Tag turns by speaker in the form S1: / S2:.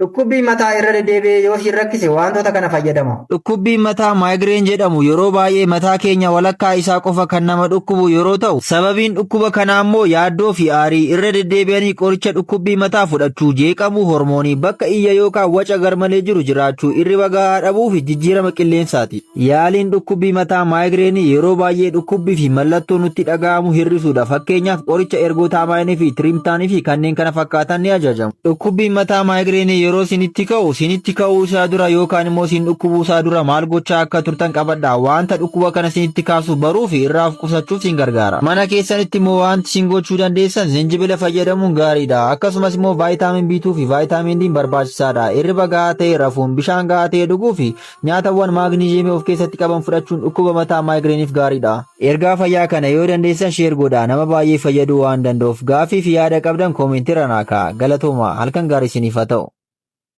S1: Dhukkubbiin mataa irra deddeebi'ee yoo isin rakkise wantoota kana fayyadama.
S2: Dhukkubbiin mataa migraine jedhamu yeroo baay'ee mataa keenya walakkaa isaa qofa kan nama dhukkubu yeroo ta'u, sababiin dhukkuba kanaa immoo yaaddoo fi aarii, irra deddeebi'anii qoricha dhukkubbii mataa fudhachuu, jeeqamuu hormoonii, bakka iyya yookaan waca garmalee jiru jiraachuu, irriba gahaa dhabuu fi jijjiirama qilleensaati. Yaaliin dhukkubbii mataa migraine yeroo baay'ee dhukkubbii fi mallattoo nutti dhaga'amu hir'isuudha. Fakkeenyaaf, qoricha ergotamine fi triptan fi kanneen kana fakkaatan ni ajajamu. Dhukkubbiin mataa migraine yeroo isinitti ka'u, isinitti ka'uu isaa dura yookaan immoo isin dhukkubuu isaa dura maal gochaa akka turtan qabadha. Wanta dhukkuba kana isinitti kaasu baruu fi irraa of qusachuuf isin gargaara. Mana keessanitti immoo wanti isin gochuu dandeessan zinjibila fayyadamuun gaariidha. Akkasumas immoo vitamin B2 fi vitamin D barbaachisaadha. Hirriba gahaa ta'e rafuun, bishaan gahaa ta'e dhuguu fi nyaatawwan maagniziyeemii of keessatti qaban fudhachuun dhukkuba mataa migraineif gaariidha. Ergaa fayyaa kana yoo dandeessan share godhaa, nama baay'ee fayyaduu waan danda'uuf. Gaaffii fi yaada qabdan comment irra naa kaa'aa. Galatooma, halkan gaarii isiniif haa ta'u.